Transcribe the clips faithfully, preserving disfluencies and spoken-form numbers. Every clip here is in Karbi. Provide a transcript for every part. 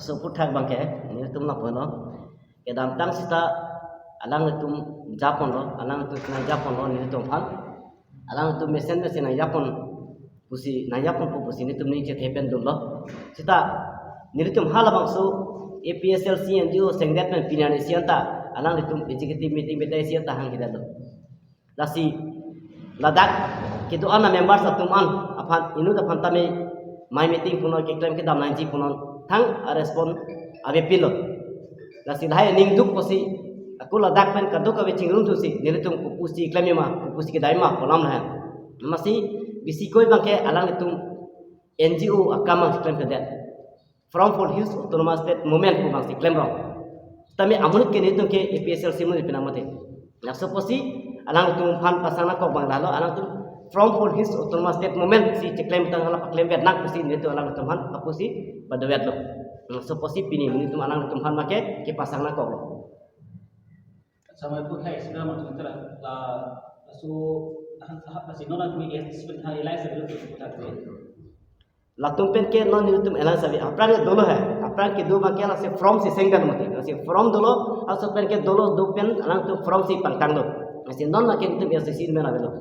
So aphuthak abangke, nelitum lapulo. Kedamtang seta alanglitum japonlo, alanglitum nangjaponlo, nelitum aphan. Alanglitum mesen mesen nangjapon pusi, nangjaponpo pusi nelitum ning chethe pen dunlo. Seta nelitum halabangso A P H L C N G O sengdet pen pini arni anta alanglitum executive meeting beta isi anta hang hidalo. Lasi ladak kedo-an a-members atum an aphan inut aphan tame mai meeting punon keklem kedam nangji punon thang a-respond avepinlo. Lasi lahai ningduk pusi ako ladak pen kadokave chingrum thusi nelitum kopusi klem ma, kopusi kedam ma pu alam lahen. Amatsi bisi koi abangke alanglitum N G O akam abang klemkledet. Forum for Hills Autonomous State Movement pu abangsi klemrong. Tame amonit ke nelitum ke A P H L C monit pina mate. Laso pusi alangtum aphan pasang nangkok abang lalo, alangtum Forum for Hills Autonomous State Movement si cheklem tang hala paklem vet nang pusi nelitum alangtum aphan kapusi padovetlo. Laso pusi pini nelitum alangtum aphan make kepasang nangkoklo. Samai pu hai sida ma tum tera la su ha ha pasi nona kami es dispen ha ilai sa dulu tu tak tu. Latum pen ke non nelitum alliance ave. Aphrang ke dolo hai. Aphrang kedo abangke lasi forum si sengdan mati. Lasi forum dolo, laso pen ke dolo do pen alangtum forum si pangtanglo. Lasi non lake nelitum A C C men avelo.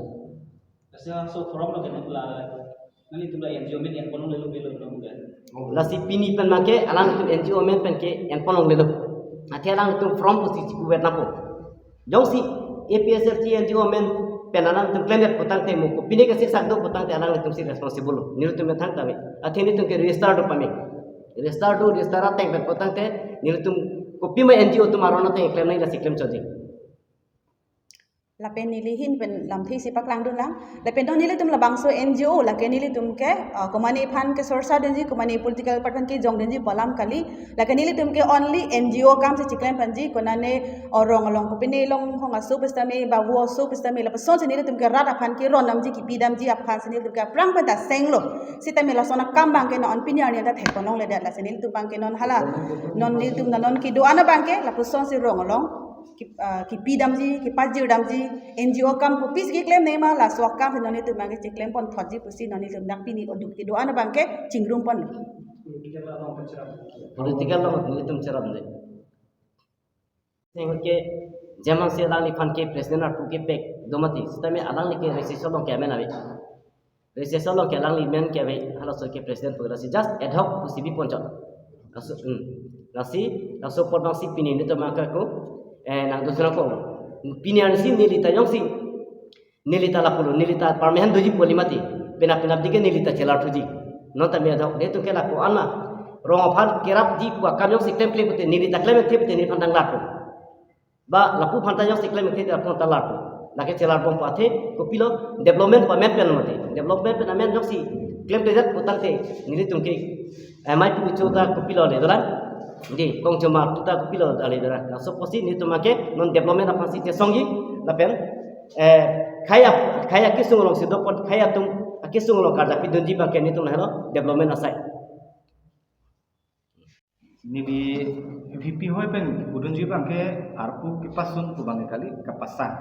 Lasi laso forum lo ke nang la, nelitum la N G O men enpon longlelo pelo nang ke. Lasi pini pen make alangtum N G O men pen ke enpon longlelo. Athe alangtum forum pusi chipuvet nangpo. Jongsi A P H L C N G O men pen alangtum klemdet putangte mo kopine kasiksak do putangte alanglitum si responsible lo. Nelitum methang tame. Athe nelitum ke register do pame. Register do, register ateng pen putangte nelitum kopima N G O atum aron ateng klem nangji lasi klem chotji. Lapen neli ahin pen lamthe isi paklang dunlang. Lapen non nelitum labangso N G O lake nelitum ke, ah, komane aphan ke sorsa dunji, komane political party aphan kejong dunji pu alam kali. Lake nelitum ke only N G O akam si chiklem ponji, konane, oh, rong along kopine long hong aso pusitame, babu aso pusitame, lapuson si nelitum ke rat aphan keron damji, kepi damji aphan si nelitum ke aphrang pen ta senglo. Sitame lason akam abangke non pini arni ta thekpon longledet, lasi nelitum abangke non hala, non nelitum non kedo-an abangke lapuson si rong along ke, ah, kepi damji, kepajir damji, N G O akam kopisi keklem nema, laso akam si non nelitum abangke chiklem pon thotji pusi non nelitum dak pini oduk kedo-an abangke chingrum ponlo. Political along nelitum cherapde. Seng ke jemang si alangliphan ke president arpu kepek do mati. Sitame alangli ke registration along ke amen ave. Registration along ke alangli men ke ave, halaso ke president pu lasi just ad hoc pusi bi ponchot. Laso, hmm. Lasi, laso apot abangsi pini nelitum angka ko, eh, nangdodun nangkok. Pini arni si neli ta jongsi neli ta lapulo, neli ta permanent doji pu kali mati. Penap penapdi ke neli ta chelar thuji. Non tame ad hoc, nelitum ke lapu ana. Rong aphan kerapji pu akam jongsi klemkle pute, neli ta klemkle pute, neliphan tang larpo. Ba lapu aphan ta jongsi klemkle, lapu ta larpo. Lake chelar bompo athe, kopilo development pu amen pen mati. Development pen amen jongsi klemkledet putangte, nelitum ke, eh, maipu cho ta kopilo le dolang. Di, kongchomar ta kopilo le dolang. Laso pusi nelitum ke non development aphansi chesongji, lapen eh, khei a, khei akesung alongsi do apot, khei atum akesung along karjap pidunji abangke nelitum lahelo development asai. Neli V P hoi pen pudunji abangke arpu kepasun pu abangke kali, kepasang.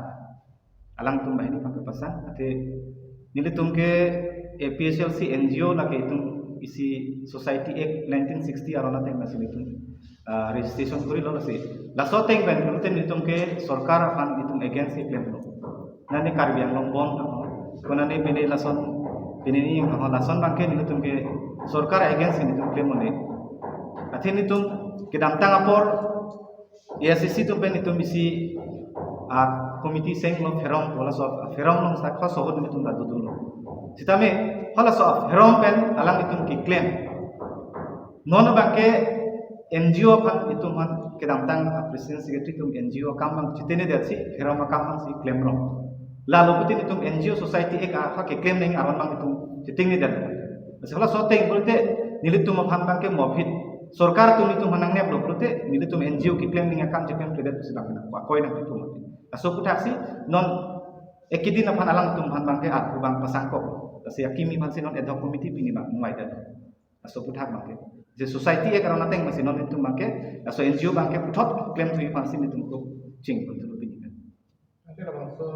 Alangtum banghini abang kepasang, athe nelitum ke A P H L C N G O lake itum isi Society Act nineteen sixty aron ateng lasi nelitum, ah, registration korilo lasi. Laso ateng pen nelitum, nelitum ke sorkar aphan itum against si klemlo. Nane Karbi Anglong bond, konane pine lason, pine ni, oh, lason abangke nelitum ke sorkar against si nelitum klem mone. Athe nelitum kedamtang apor A I C C atum pen nelitum isi, ah, committee senglo pherong, halaso pherong along sa khoso ahut nelitum ta dodunlo. Sitame halaso pherong pen alanglitum keklem. Non abangke N G O aphan itum aphan kedamtang, ah, president secretary atum N G O akam abang chitengnedetsi pherong akam abangsi klemrong. Lalo putin itum N G O society ek aha keklem neng aron abang itum chitengnedetlo. Lasi halaso ateng pulote nelitum aphan abangke mobit. Sorkar atum nelitum aphan nangneplo pulote nelitum N G O keklem neng akam cheklemkledet pusi abang nang akoi nangpipo mati. Laso aphuthaksi non ekedin aphan alangtum aphan abangke arpu abang pasangkok. Lasi akimi aphansi non ad hoc committee pini abang mungvaidet. Laso aphuthaksi abangke. Je society ek aron ateng masi non itum abangke, laso N G O abangke puthot klemthuji aphansi nelitum ko chingpon thulo pini. Ante labangso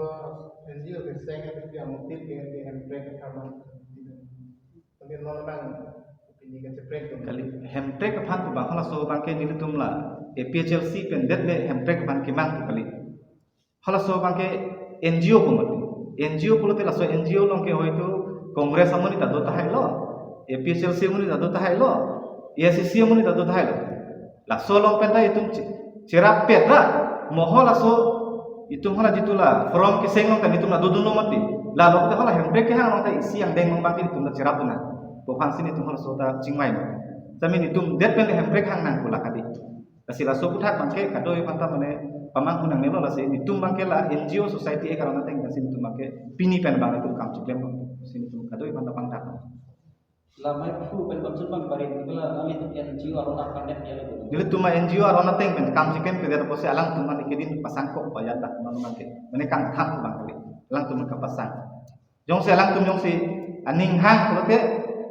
N G O ke seng ke dia motif ke ke emprek ke karman. Ante non abang Kali, Hemprek aphan pu abang halaso abangke nelitum la A P H L C pen det le Hemprek aphan kemang pu kali. Halaso abangke N G O pu mati. N G O pulote laso N G O along ke hoito Congress amonit ta do tahai lo, A P H L C amonit ta do tahai lo, A I C C amonit ta do tahai lo. Laso along pen ta itum che-, cherap pet ra, mo halaso itum hala jitu la forum keseng along ta nelitum la dodun lo mati. Lalo ke hala Hemprek kehang along ta isi angdeng along abangke itum la cherap dun nang pu aphansi nelitum halaso ta chingvai mati. Tame nelitum det pen le Hemprek hang nang pu la kali. Lasi laso aphuthak abangke kadokave aphanta mane pamanghu nangnelo, lasi nelitum abangke la N G O society e karona ateng, lasi nelitum abangke pini pen abang nelitum kam chiklem, lasi nelitum kadokave aphanta pangthak. La maiphu pen konsum abang parin, kala nanglitum N G O aron aphan net ya lo. Nelitum a N G O aron ateng pen kam chiklem pedet apotsi alangtum mane keding pasang kok bayan dak non abangke. Mane kangtham abang kali. Alangtum kapasang. Jongsi alangtum jongsi aning hang pulote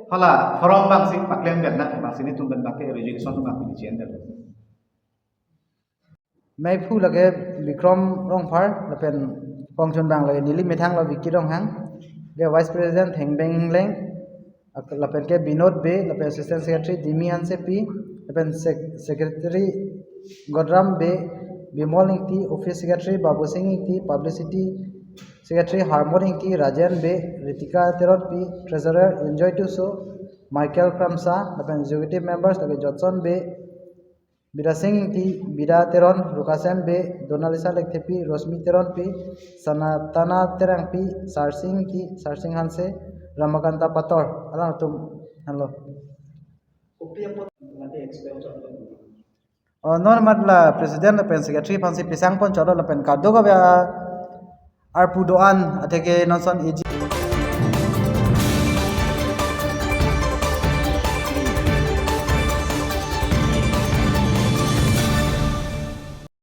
hala forum abangsi paklem ber nang abangsi nelitum pen abangke resolution abang pini chender. Maiphu lake Bikram Rongphar, lapen kongchun abang lake neli methang lo Vicky Ronghang, ke Vice President Hengbeng Engleng, ak-, lapen ke Binod Bey, lapen Assistant Secretary Dimi Hansepi, lapen Sec-, Secretary Godram Bey, Bimol Ingti, Office Secretary Babu Singh Ingti, Publicity Secretary Harmon Ingti, Rajen Bey, Ritika Teronpi, Treasurer Enjoy Tisso, Michael Kramsa, lapen Executive Members lake Johnson Bey, Bida Singh Ingti, Bida Teron, Rukasen Bey, Donalisa Lekthepi, Rosmi Teronpi, Sanatana Terangpi, Sarsing Ingti, Sarsing Hanse, Ramakanta Pator, alangtum, hello. O, non amat la President lapen Secretary aphansi pisang pon cholo lapen kadokave arpu do-an atheke non ason A G.